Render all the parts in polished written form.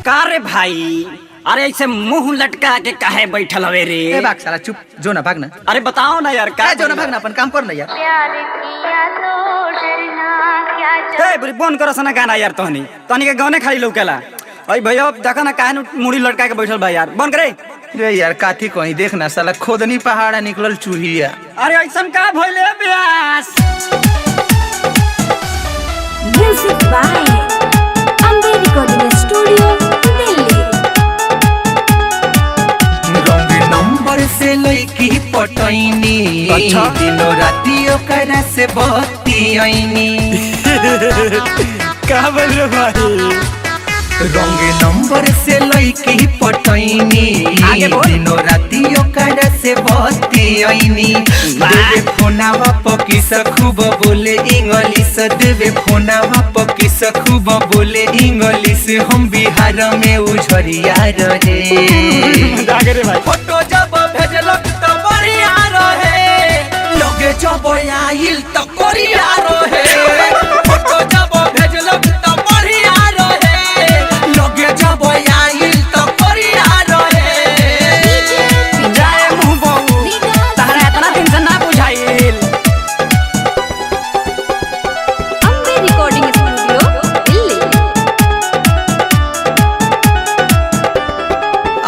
का रे भाई, अरे ऐसे मुंह लटका के काहे बैठल हवे रे? ए भाग साला, चुप जो ना, भाग ना। अरे बताओ ना यार, का का जो ना, भाग ना, अपन काम कर ना यार। प्यार किया तो डरना क्या। ए बुरी बंद करो सना गाना यार, तोहनी तोहनी के गाने खाली लौकेला। अरे भैया देखा ना काहे मुड़ी लटका के बैठल भाई यार, बंद करे। रे यार काथी कहीं देख ना साला, खोदनी पहाड़ा निकलल चूहिया। अरे ऐसन का भइले ब्यास? Music by Ambe recording studio, Delhi. Wrong number से लईकी पटैनी। अच्छा। दिनो राती ओकरा से बतियैनी। का बोल रे भाई? रंग नंबर से लईकी पटैनी। आगे बोल। दिनो राती ओकरा से बतियैनी। वाह। देवे फोनावा पकिस खूब बोले इंग्लिश। देवे फोनावा पकिस खूब बोले इंग्लिश। हम बिहार में उझरिया रहे। जागे रे भाई। फोटो जब भेजलक त बढ़िया रहे, लगे जब आइल त कोरिया रहे। फोटो जब भेजलक त बढ़िया रहे, लगे जब आइल त कोरिया रहे। जाए मुंह बहु, तहरा इतना दिन से ना बुझाइल। Ambe recording studio, Delhi.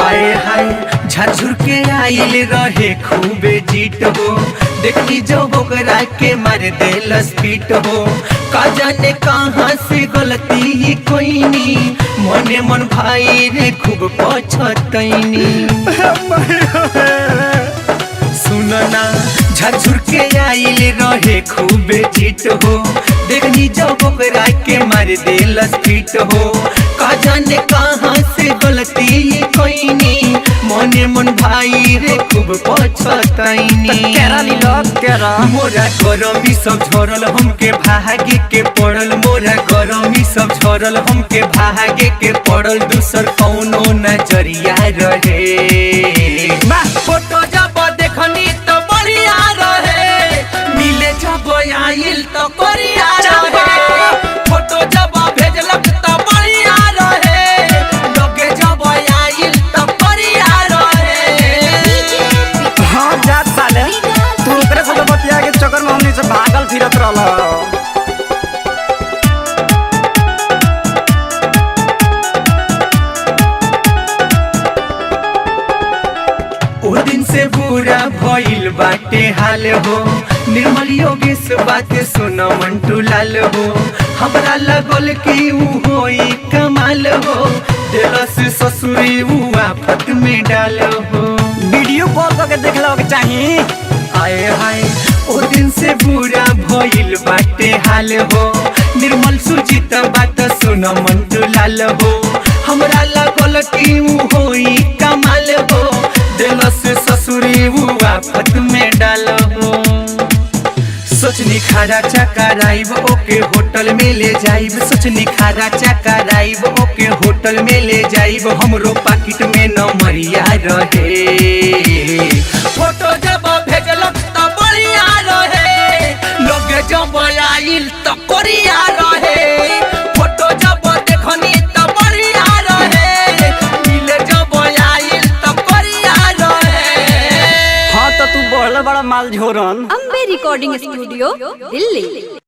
आए हाय, झरझुर के आइल रहे खूबे जीत हो। देखनी जब ओकरा के मार देलस पीट हो। का जाने कहाँ से गलती ही कोइनी, मने मन भाई रे खूब पछतैनी। सुनना, झरझुर के आइल रहे खूबे जीत हो। देखनी जब ओकरा के मार देलस पीट हो। का जाने कहाँ से गलती ये कोइनी, मने मन भाई रे खूब पछतैनी। केरा लीलो केरा। मोरा गरमी सब झरल हमके भागे के पड़ल। मोरा गरमी सब झरल हमके भागे के पड़ल। दूसर कौनो नजरिया रहे। वाह। फोटो जब देखनी तो बढ़िया रहे, मिले जब आइल तो कोरिया रहे। फोटो जब भेजलक तो बढ़िया रहे, लगे जब आइल तो कोरिया रहे। हाँ जा साले, तू ओकरे से तो बतिया के चक्कर में हमनी से भागल फिरत रहल। ओ दिन से बुरा भइल बाटे हाल हो। निर्मल योगेश बात सुन मंटू लाल हो। हमरा लगल कि ऊ होई कमाल हो, दिलस ससुरी ऊ आफत में डाल हो। वीडियो कॉल करके देख लो के चाही। आए हाय, ओ दिन से बुरा भइल बाटे हाल हो। निर्मल सुजीत बात सुन मंटू लाल हो। हमरा लगल कि ऊ होई कमाल हो, दिलस ससुरी ऊ आफत में डाल हो। सोचनी खारा चकराइब ओके होटल में ले जाइब। सोचनी खारा चकराइब ओके होटल में ले जाइब। हमरो पाकिट में नमरिया रहे। फोटो जब भेजलक त बढ़िया रहे, लगे जब आइल त कोरिया रहे। फोटो जब देखनी त बढ़िया रहे, मिले जब आइल त कोरिया रहे। हाँ तो तू बढ़ल बड़ा माल झोरन। Ambe recording studio, Delhi.